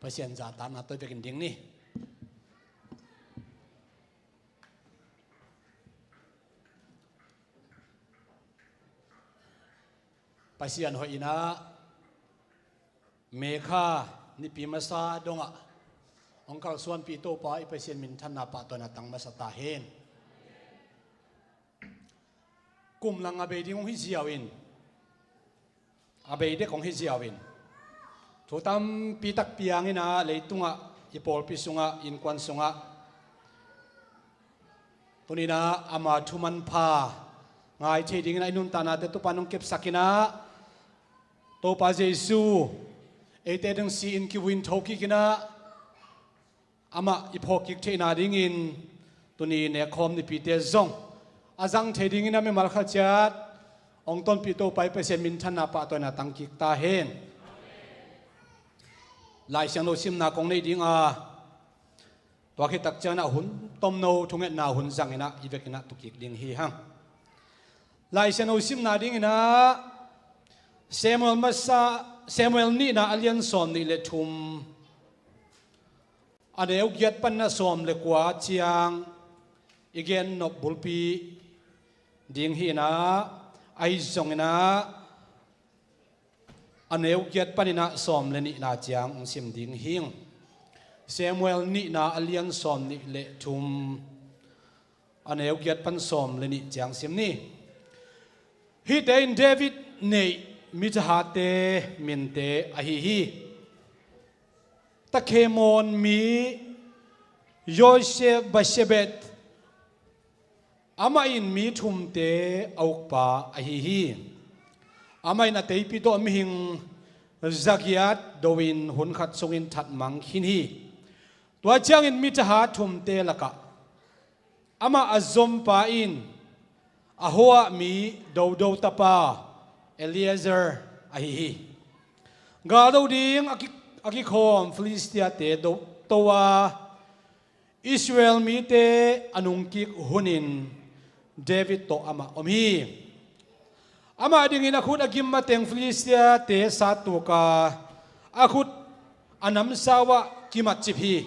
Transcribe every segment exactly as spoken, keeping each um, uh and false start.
Pasian zahtakna tawh i vekin ding ni. Pasian hoih in ah, May kha nipi masa dongah hong kalsuanpih Topa i Pasian minthanna pahtawina tang masa ta hen. Kum lang a bei ding hong hi ziau in, a bei dek hong hi ziau in, thu tampi tak piang in ah, leitungah, i pawlpi sungah, innkuan sungah, tuni in ah ama thu manpha ngai thei dingin ah i nuntaknate Topa in hong kepsak in ah, Topa Jesu eite ding si-in kivui in thokik in ah, amah i phawkkik theihna dingin tuni nekkhawm nipite zong a zang thei dingin ah mimal khat ciat hong tonpih Topa i Pasian minthanna pahtawina tangkik ta hen. Lai Siangtho simna kong nei ding a, tua khit tak ciangin ah hun tomno thungetna hun zang in ah i vekin ah tukik ding hi hang. Lai Siangtho simna dingin ah Samuel masa, Samuel nihna a lian sawm nih le thum, a neu giat panin ah sawm le kua ciang i gen nop bulpi ding hi in ah, ahi zongin ah a neu giat panin ah sawm le nihna ciang hong sim ding hi ing. Samuel nihna a lian sawm nih le thum, a neu giat pan sawm le nih ciang sim ni. Hihte in David neih mi thahatte minte ahi hi. Tahkemoth mi Ishbosheth, amah in mi thumte a ukpa ahi hi. Amah in a teipi tawh mihing zagiat do-in hun khat sungin that mang khin hi. Tua ciangin mi thahat thumte lakah amah a zompa in Ahoh mi Dodo tapa Eleazar ahi hi. Galdo ding a ki-, a kikhawm Filistia-te do-, to a, Israel mite a nungkik hunin David tawh amah om hi. Amah dingin a khut a gim mateng Filistia-te sattuk a, a khut a namsau ah kimatcip hi.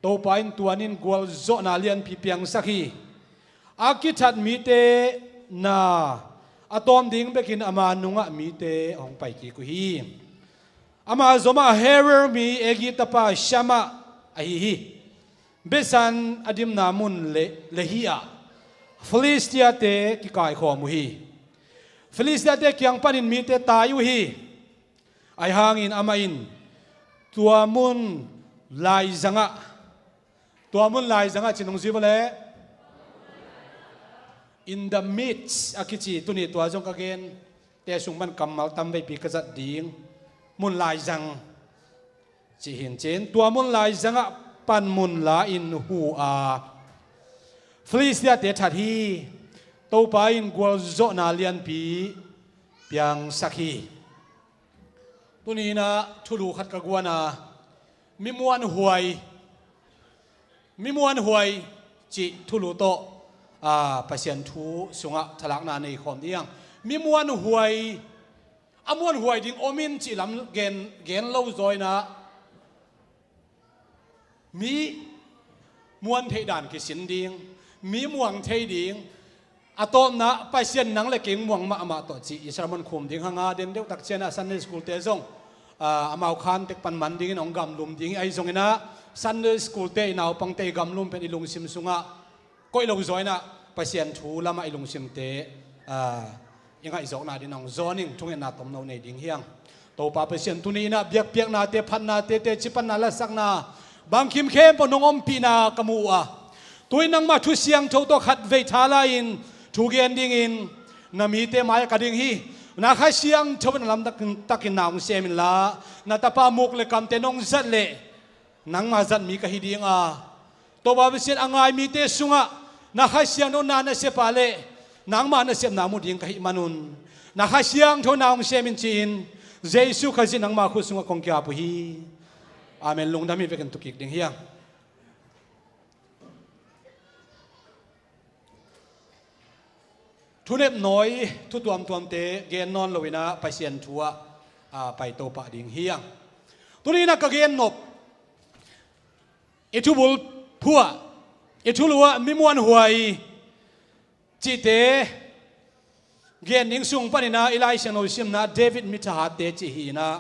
Topa in tuanin gualzawhna lianpi piangsak hi. A kithat mite na a tawm ding bekin ama nungah mite hong paikik uh hi. Ama zomah Herer mi Agee tapa Shammah ahi hi. Besan a dimna mun le, Lehi ah Filistia-te kikaikhawm uh hi. Filistia-te kiang panin mite tai uh hi. Ahi hangin amah in tua mun laizangah, tua mun laizangah ci nung zui vua leh, in the midst a kici, tuni tua zong ka gente sung pan kammal tam veipi ka zat ding. Mun laizang ci hi in cin, tua mun laizangah panmun la-in huh a, Filistia-te that hi. Topa in gualzawhna lianpi piangsak hi. Tuni in ah thulu khat ka guan a, mi muanhuai, mi muanhuai cih thulu tawh, aa, Pasian thu sungah thalakna nei khawm ding. Mi muanhuai, a muanhuai ding om in cih lam gen, gen lo zaw in ah, mi muan theih dan kisin ding, mi muang thei ding, a tawpna Pasian nang le kei muang mahmah tawh cih i sermon khum ding hang a, den deuh tak ciang ah Sunday school-te zong, aa, amau khan tek pan man dingin hong gamlum ding hi. Ahi zongin ah Sunday school-te i naupangte i gamlum pen i lungsim sungah koih lo zaw in ah Pasian thu lamah i lungsimte, aa, i ngaihzawkna dingin hong zawn ing. Thungetna tomno nei ding hi hang. Topa Pasian, tuni in ah biakpiaknate, phatnate, teci panna, lasakna, bangkim khempeuh nong ompihna ka mu uh a, tu-in nangmah thu siangtho tawh khatvei tha la-in thu gen dingin na mite mai-ah ka ding hi. Na Kha Siangtho in a lamdang takin na hong sem inla, na tapa muk le kamte nong zat leh nangmah zat mi ka hi ding a, Topa Pasian, a ngai mite sungah na Kha Siangtho na nasep a leh nangmah nasepna mu ding ka hih manun, na Kha Siangtho na hong sem in ci-in Jesu Khazih nangmah khut sungah kong ki-ap uh hi. Amen. Lungdam hi. Vekin tukik ding hi hang. Thunep nawi, thu tuamtuamte gen nawn lo in ah Pasian thu ah, aa, paito pah ding hi hang. Tuni-in ah ka gen nop, i thubul phuah, i thulu ah mi muanhuai cihte gen ding sung panin ah i Lai Siangtho simna David mi thahatte cih hi-in ah,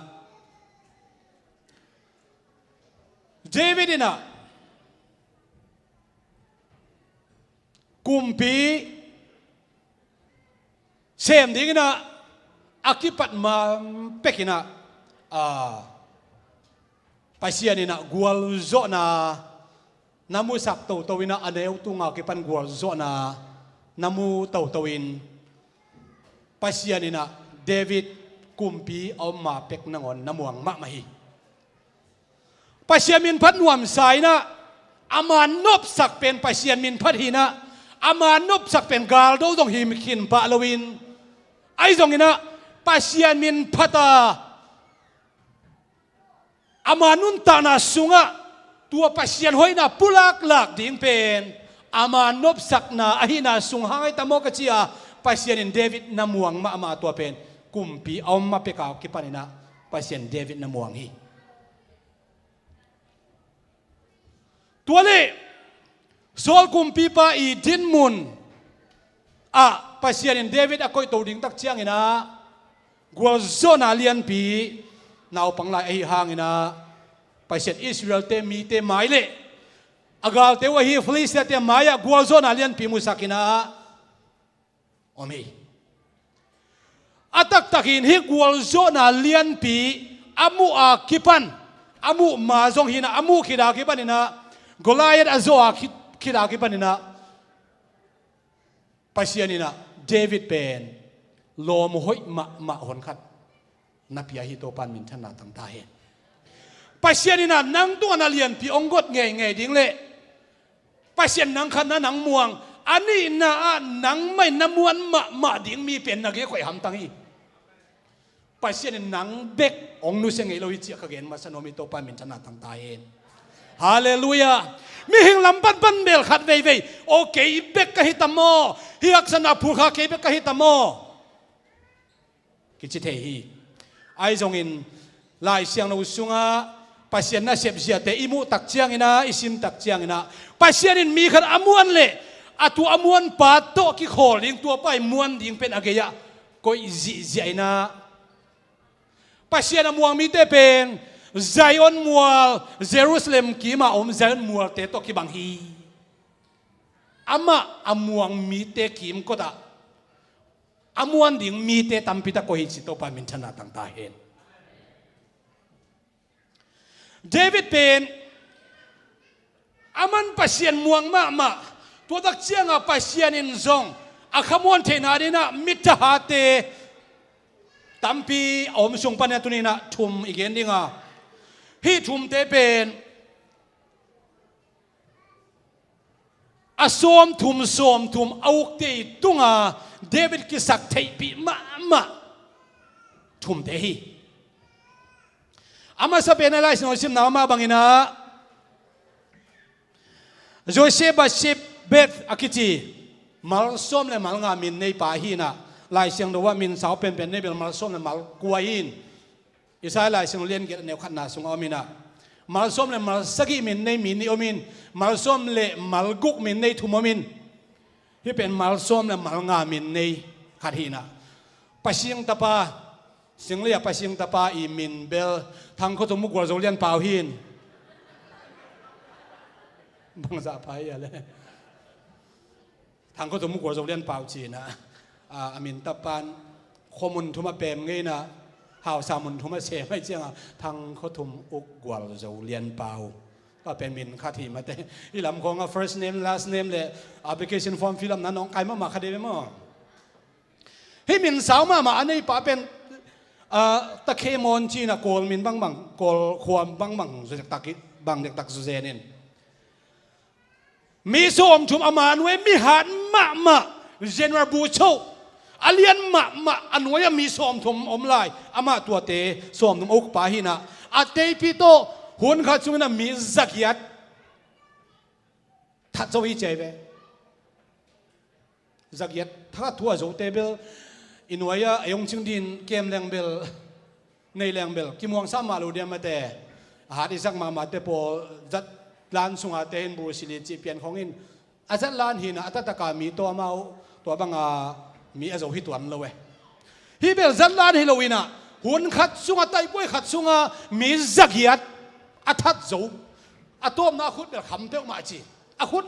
David in ah kumpi sem dingin ah a kipat ma pek in ah, a, Pasian in ah gualzawhna na musak toto in ah, a neu tunga kipan gualzawhna na mu toto in, Pasian in ah David kumpi a om ma pek nangawn na muang mahmah hi. Pasian min phat nuamsa in ah, ama nopsak pen Pasian min phat hi-in ah, ama nopsak pen galdo zong hi khin pah loin, ahi zongin ah Pasian min phat a, ama nuntakna sungah tua Pasian hoihna pulaklak ding pen ama nopsakna ahihna sung hang ahi ta maw ka ci a, Pasian in David na muang mahmah, tua pen kumpi a om ma pek a kipan in ah Pasian David na muang hi. Tua leh Saul kumpipa i dinmun ah Pasian in David a koihto ding tak ciangin ah, gualzawhna lianpi naupang lai ahi hangin ah, Pasian Israel-te mite mai leh a galte uh ahi Filistia-te mai-ah gualzawhna lianpi musak in ah om hi. A taktakin hih gualzawhna lianpi a muh a kipan, a muh ma zong hi-in ah, a muh khit a kipan in ah, Goliath a zawh a khit, khit a kipan in ah, Pasian in ah David pen lawm hoih mahmah honkhat na pia hi. Topa'n minthanna tang ta hen. Pasian in ah nang tungah na lianpi hong got ngeingei ding leh, Pasian nang khatna nang muang, a nihna ah nangmah in na muan mahmah ding mi pen na gei koih hamtang hi. Pasian in nang bek hong nusia ngei lo hi ci-a ka gen masa nuam hi. Topa'n minthanna tang ta hen. Halleluiah. Mihing lam panpan bel khat veivei, aw kei bek ka hi ta maw, hih haksatna phulkha kei bek ka hi ta maw, kici thei hi. Ahi zongin Lai Siangtho sungah Pasian nasep ziate i muh tak ciangin ah, i sim tak ciangin ah, Pasian in mi khat a muan leh, a tua a muanpa tawh kikhawl ding, tuapa i muan ding pen a gei-ah koih zihziah in ah, Pasian a muang mite pen Zion mual, Jerusalem kim a om Zion mualte tawh kibang hi. Amah a muang mite kimkot ah a muan ding mite tampi tak koih hi ci. Topa minthanna tang ta hen. David pen aman Pasian muang mahmah, tua tak ciangah Pasian in zong a khamuan theihna dingin ah mi thahatte tampi a om sung panin ah tuni-in ah thum i gen ding a, hih thumte pen a sawmthum sawmthum a ukte i tunga David kisaktheihpih mahmah thumte hi. A masa pen a Lai Siangtho simna mah bangin ah, Joseph Bashepheth a kici, malsawm le malnga min nei pa hi-in ah, Lai Siangtho ah min sau penpen nei bel malsawm le malkua hi-in, Isaiah Lai Siangtho lian giat a neu khatna sungah om in ah, malsawm le malsagih min nei mi nih om in, malsawm le malguk min nei thum om in, hih pen malsawm le malnga min nei khat hi-in ah, Pasing tapa, Singlei a Pasing tapa i min bel Thang Khua Thum Muk Gual Zo Lian Pau hi-in, bangzah pha hi a le. Thang Khua Thum Muk Gual Zo Lian Pau ci-in ah, a, a min tapan khua mun thum a pem ngei in ah, hausa mun thum a sem ahih ciangah Thang Khua Thum Uk Gual Zo Lian Pau. Tua pen min khat hi mate. Hih lam khawngah first name, last name le application form fill up na nong kai mahmah kha dei ve maw? Hih min sau mahmah a neipa pen, a, Takhemawn ci-in ah Kawl min bangbang, Kawl khua bangbang dektak, bang dektak zu zen in. Mi sawmthum, ama nuai mi hat mahmah, General Bogyoke, a lian mahmah, a nuai-ah mi sawmthum om lai, amah tuate sawmthum a ukpa hi-in ah, a teipi tawh hun khat sungin ah mi zagiat that zo hi ci ahi ve. Zagiat thak a thu a zote bel i nuai-ah ei hong cing dingin kem leng bel, nei leng bel kimuangsa mah lo diam mate. a hat i zak mahmahte pawl, zatlan sunga te hin Bruce Lee cih pian khong in a zatlan hi-in ah, a taktak a mi tawm a, tua banga mi a zo hi tuan lo e. Hih bel zatlan hi lo-in ah, hun khat sunga, taihpuai khat sunga mi zagiat a that zo. A tawpna a khut bel kham peuhmah ci. A khut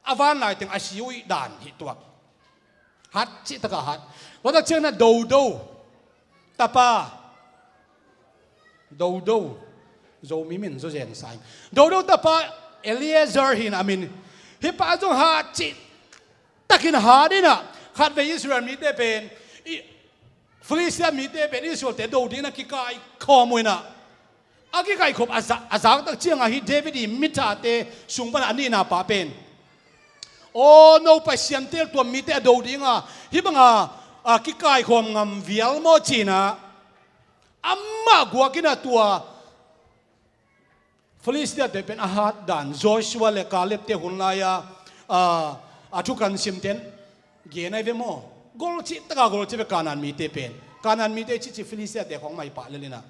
a van lai teng a si uh ih dan hi tuak. Hat cih taka hat. Tua tak ciangin ah Dodo tapa, Dodo, Zomi min zaw zen sa ing. Dodo tapa Eleazar hi-in a min. Hih pa zong hat cih takin hat in ah, khatvei Israel mite pen, i, Filistia mite pen Israelte do dingin a kikaikhawm uh in ah, a kikaikhawm a za-, a zak tak ciangah hih David ii mitate sung pan a nihna pa pen, "Aw, no Pasian tel, tua mite a do dinga hih banga a kikaikhawm ngam vial maw?" ci-in ah, amah guak in ah tua Filistiate pen a hat dan, Joshua le Caleb-te hun lai-a, a, a thukan simten gen ahi ve maw? Gol cih taka gol ci ve Kanaan mite pen. Kanaan mite cihcih Filistiate khong mah hi pah lel in ah,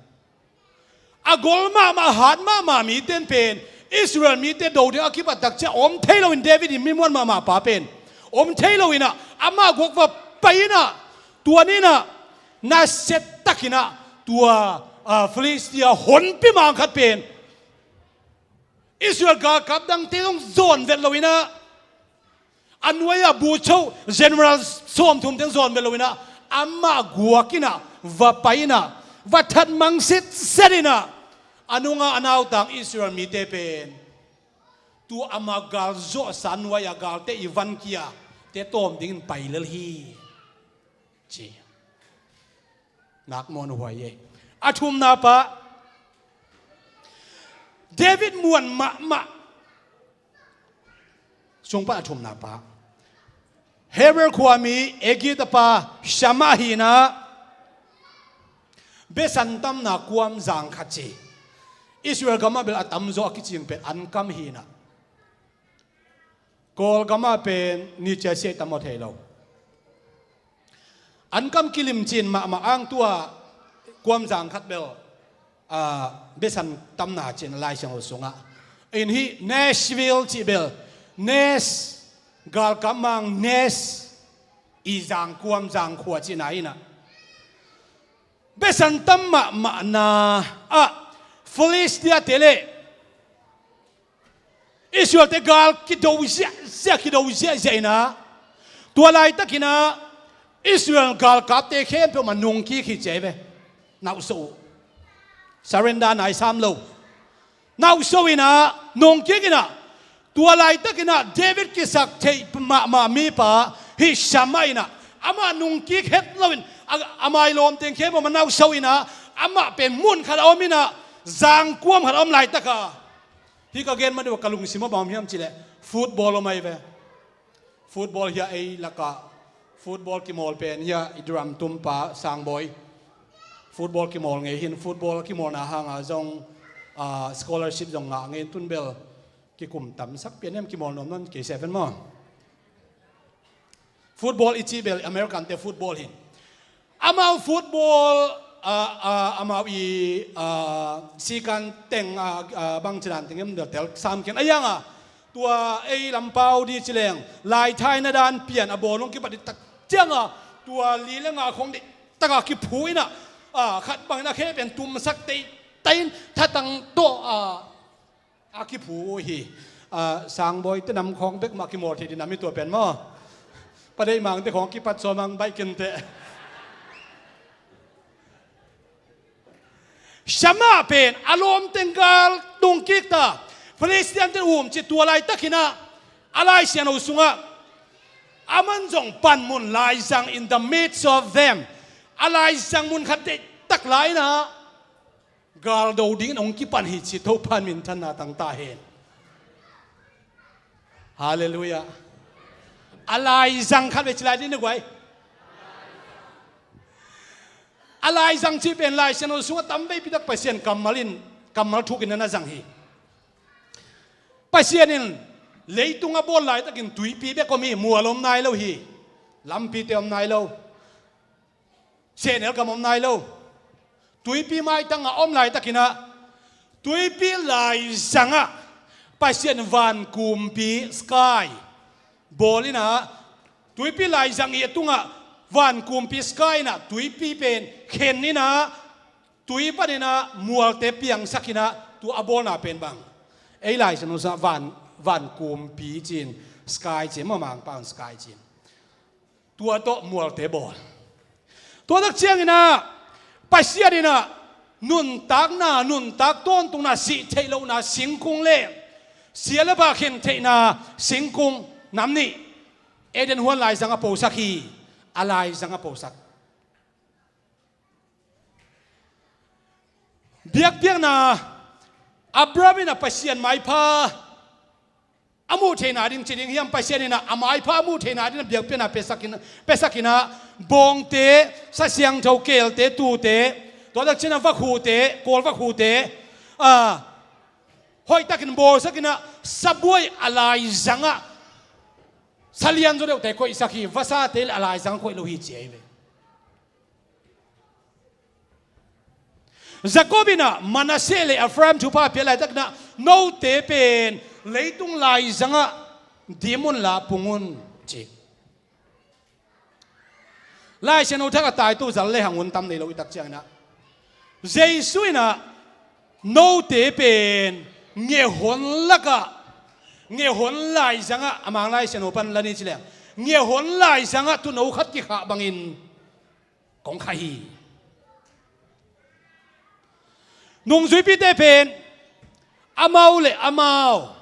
a gol mahmah, a hat mahmah mite pen Israel mite do ding a kipat tak ciang om thei loin, David ii mi muan mahmah pa pen om thei loin ah, amah guak va pai in ah, tua ni-in ah, nasia takin ah tua, a, Filistia honpi mang khat pen Israel galkap dangte zong zawn vet loin ah, a nuai-a bucho general sawmthum teng zawn vet loin ah, amah guak in ah, va pai in ah, va that mang sitset in ah, a nunga a nautang Israel mite pen, tua amah galzawhsa nuai-a galte ii van kia te tawm dingin pai lel hi, ci. Nak mawn huai e. A thumna pa, David muan mahmah sung pan a thumna pa, Hebron khuami Agi tapa Shammah hi-in ah, besan tamna kuamzang khat ci. Israel gamah bel a tamzaw a kicing pen ankam hi-in ah, Kawlgamah pen ni cia siah i tam aw thei lo. Ankam kilimcin mahmah ang, tua kuamzang khat bel, a, besan tamna cin Lai Siangtho sungah. In hih Nashville cih bel, Nash, galkap mang Nash, i zang kuamzang khua cihna hi-in ah, besan tam mahmahna ah Filistiate le Israelte gal kido ziahziah, kido ziahziah in ah, tua laitakin ah Israel galkapte khempeuh mah nungkik hi ci ahi ve. Nauhso uh. Surrender nai sam lo. Nauhso in ah, nungkik in ah, tua laitakin ah David kisaktheih mahmah mipa hih Shammah in ah, amah nungkik het loin, a, a mai lawmteng khempeuh mah nauhso in ah, amah pen mun khat a om in ah, zangkuam khat a om laitak a, hih ka gen ma deuh ka lungsim ah bang om hiam cih leh, football om ahi ve. Football hiah ei lakah, football kimawl pen hiah i drum tumpa Sangbawi, football kimawl ngei hi-in, football a kimawlna hanga zong, ah, scholarship zong ngah ngei in, tun bel kikum tamsak pian hiam kimawl nuam nuam kei seven maw? Football i cih bel American-te football hi-in, amau football, ah, ah, amau i, ah, sikan teng, ah, ah, bangci dan teng em, tel sam khin a, hiang a, tua ei lampau di ci leng, laithaina dan pian a bawlung kipat diktak ciang a, tua li le nga khong diktak a kiphu in ah, ah, khat bangin a khe pen tumsak teitei in, thatang tawh, ah, a kiphu uh hi. Ah, Sangbawi te nam khawng bek mah kimawl thei ding nam hi tua pen maw? Pa Deih Mang te khawng kipat sawm ang, baih kei inteh. Shammah pen a lawmteng gal nungkik ta, Filistiante um ci, tua laitakin ah, a Lai Siangtho sungah, aman zong panmun laizang, in the midst of them, a laizang mun khat deihtak lai-in ah, galdo dingin hong kipan hi ci, Topa'n minthanna tang ta hen. Halleluiah. A laizang khat ve ci lai ding na guai. A laizang cih pen Lai Siangtho sungah tamveipi tak Pasian kammal in, kammal thuk in na zang hi. Pasian in leitung a bawl laitakin tuipi bek om hi, mual om nai lo hi, lampite om nai lo. Sehnel gam om nai lo. Tuipi maitang a om laitakin ah, Tuipi laizangah Pasian vankumpi sky bawl inah, tuipi laizang i a tungah vankumpi sky inah tuipi pen khen inah, tui paninah mualte piangsak inah, tua a bawlna pen bang, ei laizang nusa van, vankumpi cin, sky cin, mamangpa un sky cin. Tua tawh mualte bawl. Tua tak cianginah Pasian inah nuntakna, nuntak tawntungna, sih theih lohna singkung le sia le bah khen theihna singkung nam nih Eden huan laizang a posak hi. A laizang a posak. Biakpiakna, Abraham inah Pasian maipha a muh theihna ding ci ding hiam, Pasian inah a maipha a muh theihna ding a biakpiakna piasak in, piasak inah, bawngte, sa siangtho, keelte, tuute, tua tak cianah vakhute, kawl vakhute, a, hoihtakin bawlsak inah, sabuai a laizangah, salian zaw deuhte koihsak hi, vasate le a laizangah koih lo hi ci ahi ve. Jacob inah Manasseh le Ephraim thupha pia laitakinah, note pen leitung laizangah dim unla pung un ci. Laisiangtho thak a taitu zal le hang hun tam nei lo i tak cianginah, Jesu inah note pen ngehon lakah, ngehon laizangah, a mang laisiangtho pan la ni ci leng, ngehon laizangah tuuno khat kikhah bangin kong khah hi. Nungzuipite pen amau le amau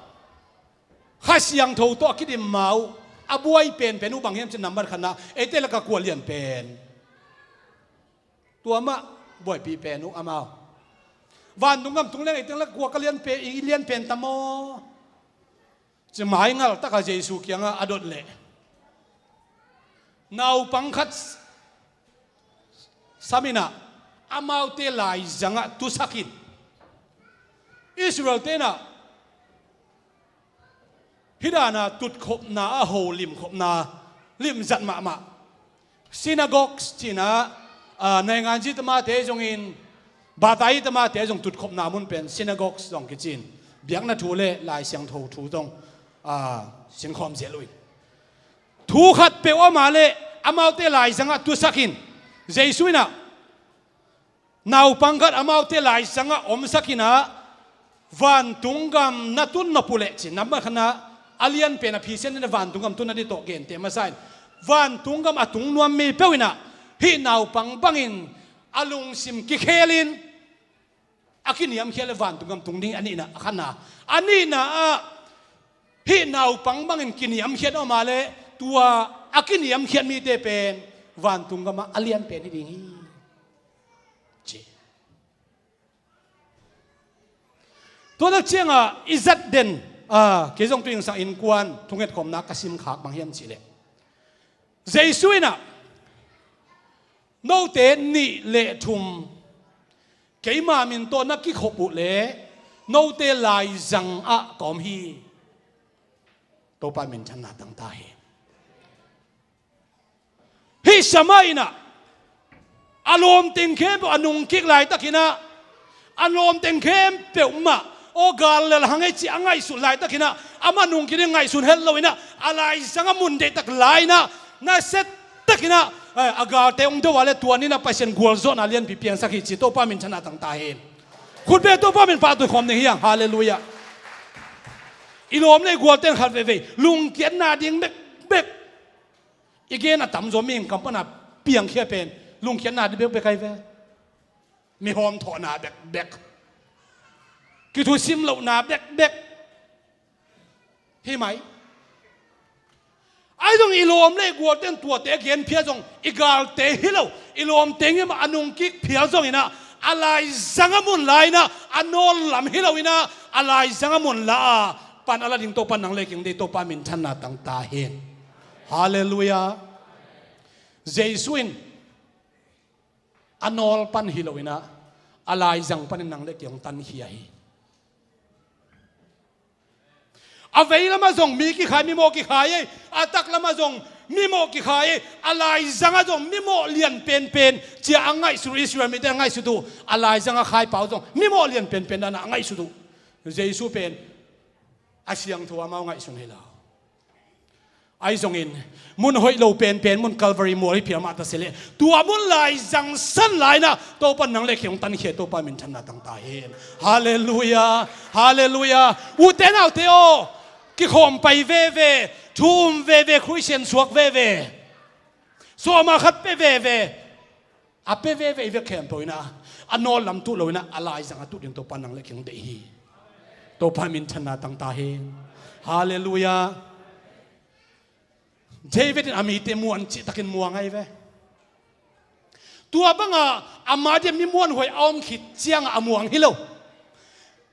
Kha Siangtho tawh a kidim ma uh a buai penpen uh bang hiam cin, nambat khatna, eite lakah kua lian pen? Tua mah buaipih pen uh amau. Vantung gam tung leng eite lakah kua ka lian pen, i lian pen tam aw? Ci mai ngal takah Jesu kiangah a dot leh, naupang khat sam inah amaute laizangah tusak in. Israel-te inah hih dana tutkhopna a ho limkhopna limzat mahmah. Synagogues cinah, a, nainganzi tamate zongin, batayi tamate zong tutkhopna mun pen synagogues zong kici in, biakna thu le Lai Siangtho thu zong, a, singkhawm zel uh in. Thu khat peuh a om a leh amaute laizangah tusak in. Jesu inah naupang khat amaute laizangah omsak inah, vantung gam na tun nop uh leh ci, nambat khatna, a lian pen a phisian inah vantung gam tun nading tawh gente masa in, vantung gam a tung nuam mi peuh inah hih naupang bangin a lungsim kikhelin a kiniamkhiat le vantung gam tung ding a nihna, a khatna. A nihna ah hih naupang bangin kiniamkhiat a om a leh tua a kiniamkhiat mite pen vantung gamah a lian pen hi ding hi, ci. Tua tak ciangah i zat den, a, kei zong tu ingsang innkuan thungetkhawmna ka simkhak bang hiam cih leh, Jesu inah note nih le thum keima min tawh na kikhop uh leh note laizangah ka om hi. Topa minthanna tang ta hi. Hih sama inah a lawmteng khempeuh a nungkik laitakinah, a lawmteng khempeuh mah aw, gal lel hang ei cih a ngaihsut laitakinah, amah nungkik ding ngaihsun het loinah a laizang a mun deihtak lai-inah, nasia takinah, eh, a galte hong do a le tua ni-inah Pasian gualzawhna lianpi piangsak hi ci. Topa minthanna tang ta hi. Khutbeng Topa min pahtui khawm ding hi hang. Halleluiah. I lawm le i gualte'n khat veivei lungkiatna ding bekbek i gen a tamzaw, mihing kam pana piangkhia pen lungkhiatna ding bekbek ahi ve. Mihawm thawhna bekbek, kithusim lohna bekbek hi mai. Ahi zong i lawm le i gualte'n tuate a genphiat zong i galte hi lo, i lawmte ngimah a nungkik phial zonginah, a laizang a mun lai-inah a nawl lam hi loinah a laizang a mun la-a pan a la ding Topa nang le kei ding, Topa minthanna tang ta hi. Halleluiah. Jesu in a nawl pan hi loinah a laizang panin nang le kei hong tankhia hi. A vei lamah zong mi kikhai, mimawh kikhai ei. A tak lamah zong Mimawh kikhai, a laizangah zong mimawh lian penpen, cia a ngaihsut uh, Israel mite a ngaihsut uh, a laizangah khaipau zong mimawh lian penpen dan a ngaihsut uh. Jesu pen a siangtho amau ngaihsun hi lo. Ahi zongin mun hoih lo penpen, mun Calvary mual hi phial mah ta se leh, tua mun laizang san lai-in ah Topa nang le kei hong tankhia, Topa minthanna tang ta hen. Halleluiah. Halleluiah. Ute naute aw, kikhawm pai veve, thu um veve, Khristian suak veve, sawma khat pia veve, a pia veve i vek khempeuh in ah, a nawl lam tuh lo-in ah, a laizang a tuh ding Topa nang le kei hong deih hi. Topa minthanna tang ta hen. Halleluiah. David in a mite muan cihtakin muang ahi ve. Tua banga ama dia mi muanhuai a om khit ciangah a muang hi lo.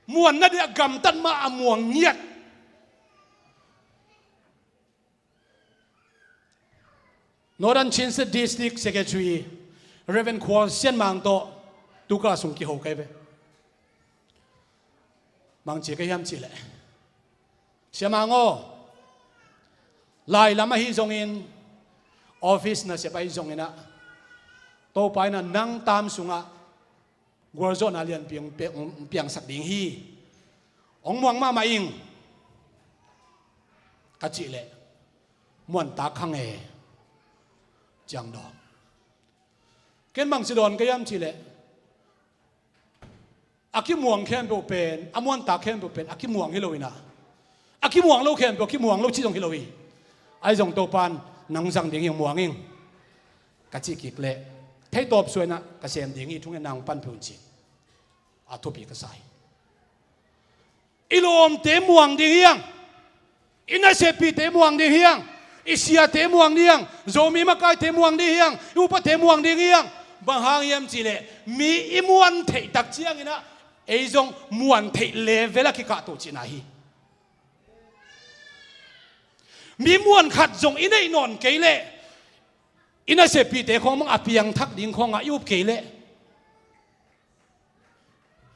Muanna dia gamtat mah a muang ngiat. Northern Chin State District Secretary Reverend Khual Sian Mang tawh tu ka sung kiho kai ve. Mang ci ka hiam cih leh, Sia Mang aw, lai lam ahi zongin, office nasep ahi zongin ah, Topa in ah nang tam sungah gualzawhna lianpi hong pe-, hong piangsak ding hi. Hong muang mahmah ing, ka cih leh, muantak kha nge, ciang dawng. Ken bang ci dawn ka hiam cih leh, a kimuang khempeuh pen, a muantak khempeuh pen a kimuang hi lo-in ah, a kimuang lo khempeuh a kimuang lo cih zong hi lo hi. Ahi zong Topa in nang zang ding hi, muang ing, ka cih kik leh, theitawp suah-in ah ka sem ding hi, thungetna hong pan phei un ci-in a thupi ka sa hi. I lawmte muang ding hi hang. I naseppihte muang ding hi hang. I siate muang ding hi hang. Zomi makaite muang ding hi hang. I upate muang ding hi hang. Bang hang hiam cih leh, mi i muan theih tak ciangin ah, ei zong muan theih level ah kikahto cihna hi. Mi muan khat zong i neih nawn kei leh, i naseppihte khawng bang a piangthak ding khawngah i up kei leh,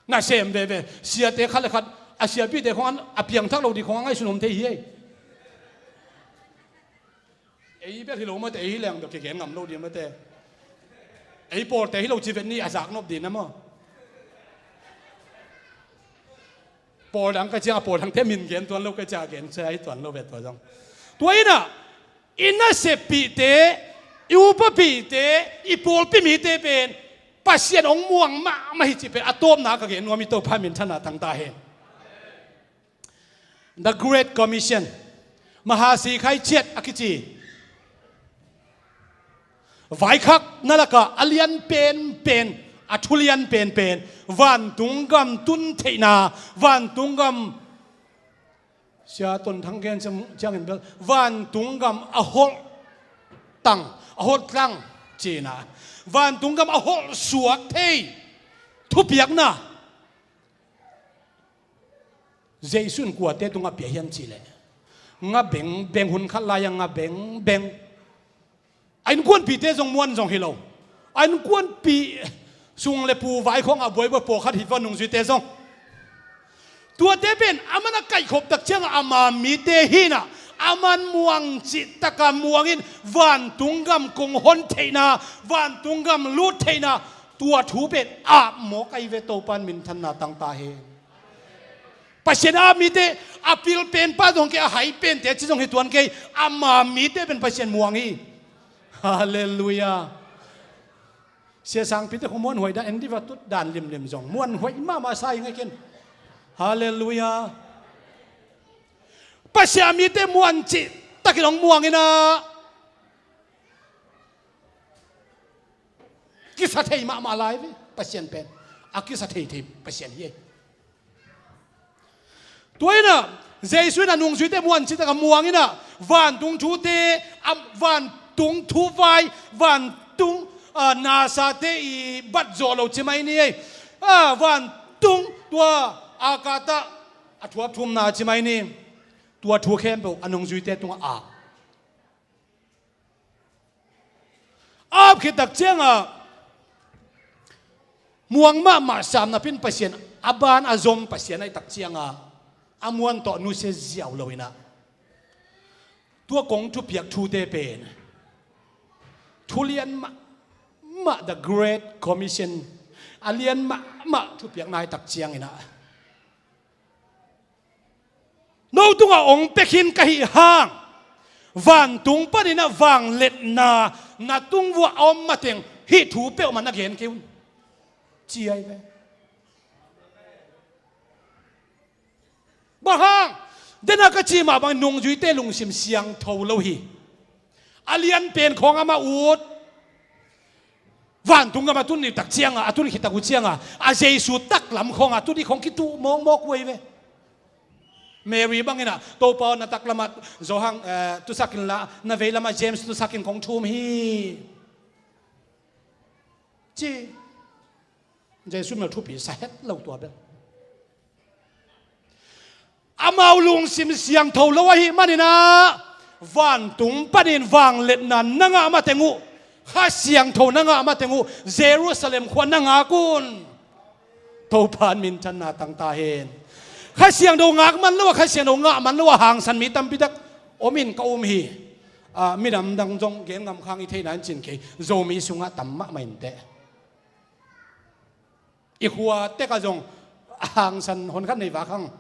nasem veve, siate khat le khat, a siapite khawng a piangthak lo ding khawng a ngaihsun om thei hi ei. Ei bek hi lo mate, ei hi leng bek kigen ngam lo ding mate. Ei pawlte hi lo ci vet ni, a zak nop ding na maw. Pawl dang ka ciang, a pawl dangte min gen tuan lo ka ciang, gen cia hi tuan lo ve tua zong. Tua in ah, i naseppihte, i upapihte, i pawlpi mite pen Pasian hong muang mahmah hi cih pen a tawpna ka gen nuam hi. Topa minthanna tang ta hen. The Great Commission, Mahasi Khai Chiat a kici vaikhakna lakah a lian penpen, a thu lian penpen, vantung gam tun theihna, vantung gam, Sia Ton Thang gen ciang, ciangin bel, vantung gam a holh tang, a holh tlang cihna, vantung gam a holh suak thei thupiakna Jesu in kuate tungah pia hiam cih leh, nga bengbeng, hun khat lai-a nga bengbeng. A innkuanpihte zong muan zong hi lo. A innkuanpih sung le pu vai khawngah buaibuai pawlkhat hi va, nungzuite zong. Tuate pen a man a kaihkhop tak ciangah ama mite hi-in ah, a man muang cih taka muang in, vantung gam kong hon theihna, vantung gam lut theihna, tua thu pen ap mawk ahi ve. Topa in minthanna tang ta hen. Pasian a mite, a pil pen pa zong kei, a hai pente ci zong hi tuan kei, ama mite pen Pasian muang hi. Halleluiah. Sia Sangpite khong muanhuai dan, en diva tut dan limlim zong muanhuai mahmah sa hi ngai ken. Halleluiah. Pasian a mite muan cih takin hong muang in ah, kisa thei mahmah lai ve. Pasian pen a kisa thei thei Pasian hi ei. Tua in ah, Jesu in a nungzuite muan cih takin a muang in ah, vantung thute, a, vantung thuvai, vantung, a, nasate i bat zawh lo ci mai ni ei. A, vantung tua a kata a thuap thumna ci mai ni. Tua thu khempeuh a nungzuite tungah a ap khit tak ciangah, muang mahmah sam napi-in Pasian, a ban a zom Pasian ahih tak ciangah, a muan tawh nusia ziau lo-in ah, Tua kong thupiak thute pen thu lian mahmah, the Great Commission, a lian mahmah thupiak nai tak ciangin ah, no tungah ong pia khin ka hih hang, vantung panin ah vangliatna na tung vuah a om mateng hih thu peuhmah na gen kei un, ci ahi ve. Bang hang? Dena ka cih mah bangin nungzuite lungsim siangtho lo hi. A lian pen khawng amah ut. Vantung gam a tun ni tak cianga, a tun khit tak uh cianga, a Jesu taklam khawnga tuni khawng kituh mawkmawk uh ahi ve. Mary bangin ah, Topa aw, na taklamah Johan, eh, tusakin la, na veilamah James tusakin kong thum hi, ci. Jesu mel thupi sa het lo tua bel. Amau lungsim siangtho lo ahih manin ah, vantung panin vangliatna na ngah mateng uh, Kha Siangtho na ngah mateng uh, Jerusalem khua na ngak un. Topa in minthanna tangta hen. Kha Siangtho ngak man lo a, Kha Siangtho ngah man lo a hangsan mi tampi tak om in ka um hi. Ah, minam dang zong gen ngam khang i theihna in cin kei, Zomi sungah tam mahmah in teh. I khua tekah zong hangsan honkhat nei vak hang.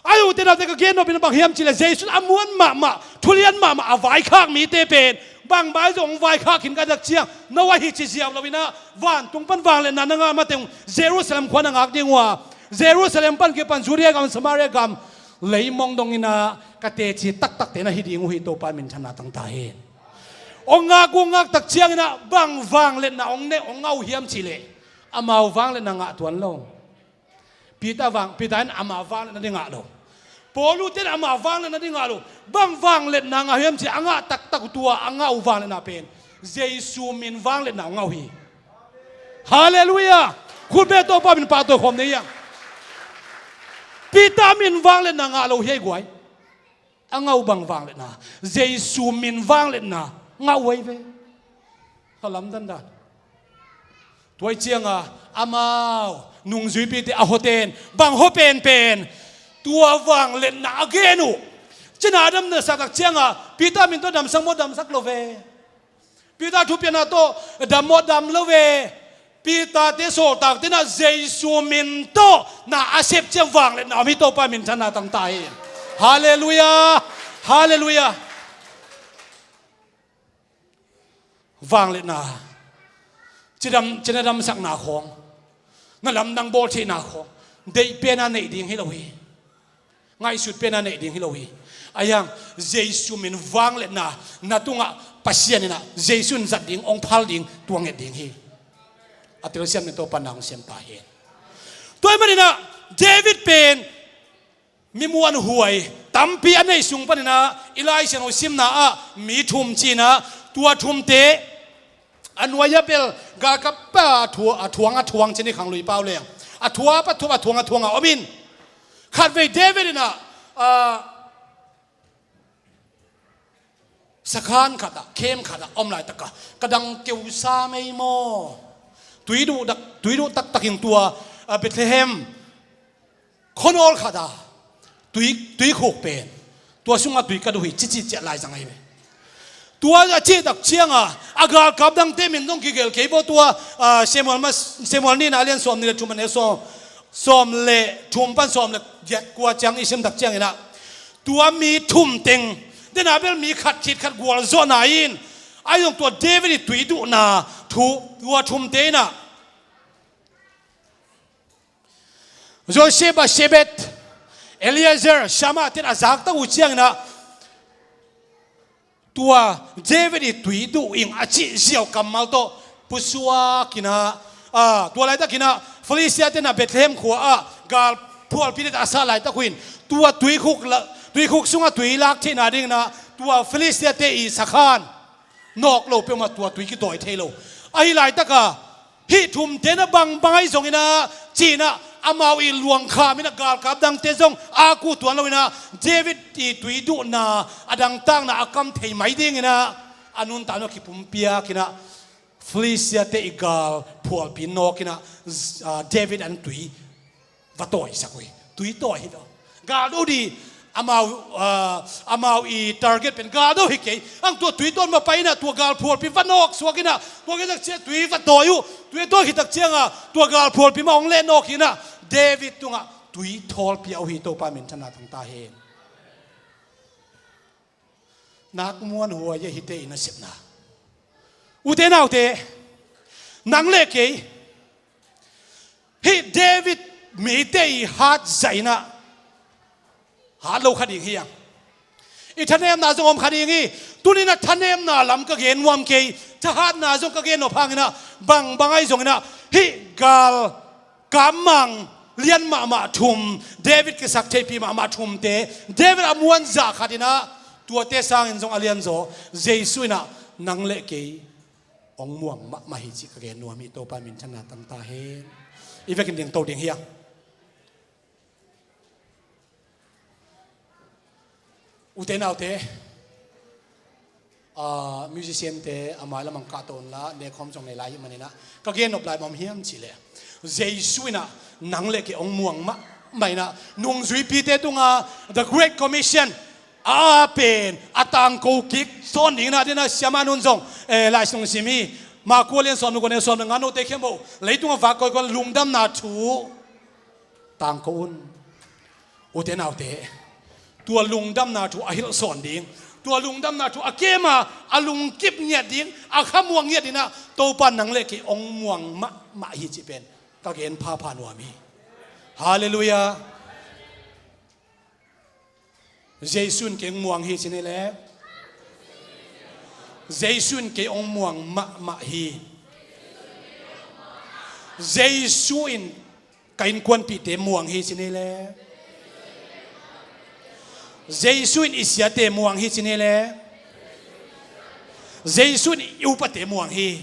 A ute naute, ka gen nop in bang hiam cih leh, Jesu in a muan mahmah, thulian mahmah a vaikhak mite pen bang mai zong vaikhak khin ka tak ciang, no ahi ci ziau lo in ah, vantung pan vangliatna na ngah mateng Jerusalem khua na ngak ding uh a, Jerusalem pan kipan Judea gam, Samaria gam, leimong dong in ah ka teci taktakte na hi ding uh hi. Topa in minthanna tangta hen. Ong ngak uh ngak tak ciangin ah bang vangliatna ong ne, ong ngah uh hiam cih leh, amau vangliatna ngah tuan lo. Peter vang, Peter in amau vangliatna ding ngah lo. Paul ute in amau vangliatna ding ngah lo. Bang vangliatna ngah uh hiam cih leh, a ngah taktak uh tua a ngah uh vangliatna pen Jesu min vangliatna ong ngah uh hi. Halleluiah. Khut beng, Topa min pahtawi khawm ni ei. Peter min vangliatna ngah lo hi ei guai. A ngah uh bang vangliatna? Jesu min vangliatna ngah uh ahi ve. Kha lamdang dan. Tua ahih ciangin amau nungzuipite, a hoten bang hua penpen tua vangliatna a gen uh. Cina damsak tak ciangin Peter min tawh damsak maw, damsak lo ve. Peter thupiakna tawh dam maw, dam lo ve. Peter-te, sawltakte in ah Jesu min tawh na a sep ciang vangliatna om hi. Topa minthanna tangta hi. Halleluiah. Halleluiah. Vangliatna, cidam, cina damsakna khawng, na lamdang bawl theihna khawng deih pen a neih ding hi lo hi. Ngaihsut pen a neih ding hi lo hi. Ahi hang Jesu min vangliatna na tungah Pasian in ah Jesu in zat ding, ong phal ding, tua nget ding hi. A telsiam ni, Topa in na ong siampa hen. Tua ahih manin ah David pen mi muanhuai tampi a neih sung panin ah, i Lai Siangtho simna ah mi thum ci-in ah, tua thumte a nuai-ah bel galkap pa a thu-, a thuang, a thuang ci-in i khanglui pau leng, a thua pa thup, a thuang, a thuang a om in, khatvei David in ah, ah, sakhan khat ah, khem khat ah om laitak a, ka dang keu sa mei maw, tui duh dak, tui duh taktak in tua, ah, Bethlehem khuanawl khat ah tui, tuikhuk pen, tua sungah tui ka duh hi, ci, ci ciah lai zang ahi ve. Tua a cih tak ciangin a galkap dangte min zong kigelh kei vaw. Tua, ah, Samuel ma-, Samuel nihna a lian sawmnih le thum, a neu sawm, sawm le thum pan sawm le giat, kua ciang i sim tak ciangin ah, tua mi thum teng, dena bel mi khat khit khat gualzawhna in, ahi zong tua David ii tui duhna thu, tua thumte in ah, Josheba, Shebet, Eleazar, Shammah ten a zak tak uh ciangin ah, tua David ii tui duh ing a cih ziau kammal tawh pusuak in ah, ah, tua laitakin ah Filistia ten ah Bethlehem khua ah gal phualpi te a sah laitak uh in, tua tuikhuk la, tuikhuk sungah tui lak theihna dingin ah tua Filistiate ii sakhan nawk lo peuhmah tua tui kitawi thei lo. Ahi laitak a, hih thumte in ah bangbang ahi zongin ah, ci-in ah, amau ii luangkham in ah galkap dangte zong a kuh tuan lo in ah, David ii tui duhna a dangtakna a kam thei mai dingin ah, a nuntakna kipumpiak in ah, Filistiate ii gal phualpi nawk in ah, Z-, ah, David an tui va tawisak uh hi. Tui tawi hi lo. Gal duh ding, Amau, ah, amau i target pen gal do hi kei. Ang tua tui tawn mah pai inah tua gal phualpi va nawk suak inah tua khit tak ciang tui va tawi uh. Tui a tawi khit tak ciangah tua gal phualpi mah hong leh nawk inah David tungah tui thawl pia uh hi. Topa minthanna tang ta hen. Nak muanhuai a hite i nasepna. Ute naute, nang le kei hih David mite i hat zah inah hat lo kha ding hi hang. I thanemna zong om kha ding hi. Tuninah thanemna lam ka gen nuam kei, thahatna zong ka gen nop hanginah bangbang ahi zonginah hih gal kammang lian mahmah thum, David kisaktheihpih mahmah thumte, David a muanzah khat inah tuate sangin zong a lianzaw Jesu inah nang le kei hong muang mahmah hi cih ka gen nuam hi. Topa minthanna tang ta hen. I vekin dingto ding hi hang. Ute naute, ah, musician-te a mailam ang kahto unla, nekhawm zong nei lai hih maninah ka gen nop lai bang hiam cihleh, Jesu inah nang le kei hong muang mahmah inah nungzuipite tunga The Great Commission a pen a tangko kik sawn ding inah, dinah siamah nun zong, eh, lai sung sim hi. Marku a lian sawm le kua, neu sawm le nga, note khempeuh leitung a vak kawikawi lungdamna thu tangko un. Ute naute, tua lungdamna thu a hilh sawn ding, tua lungdamna thu a kema a lungkip ngiat ding, a khamuang ngiat dinah Topa nang le kei hong muang mahmah hi cih pen ka gen phapha nuam hi. Halleluiah. Jesu in kei hong muang hi ci ni le. Jesu in kei hong muang mahmah hi. Jesu in ka innkuanpihte muang hi ci ni le. Jesu in i siate muang hi ci ni le. Jesu in i upate muang hi.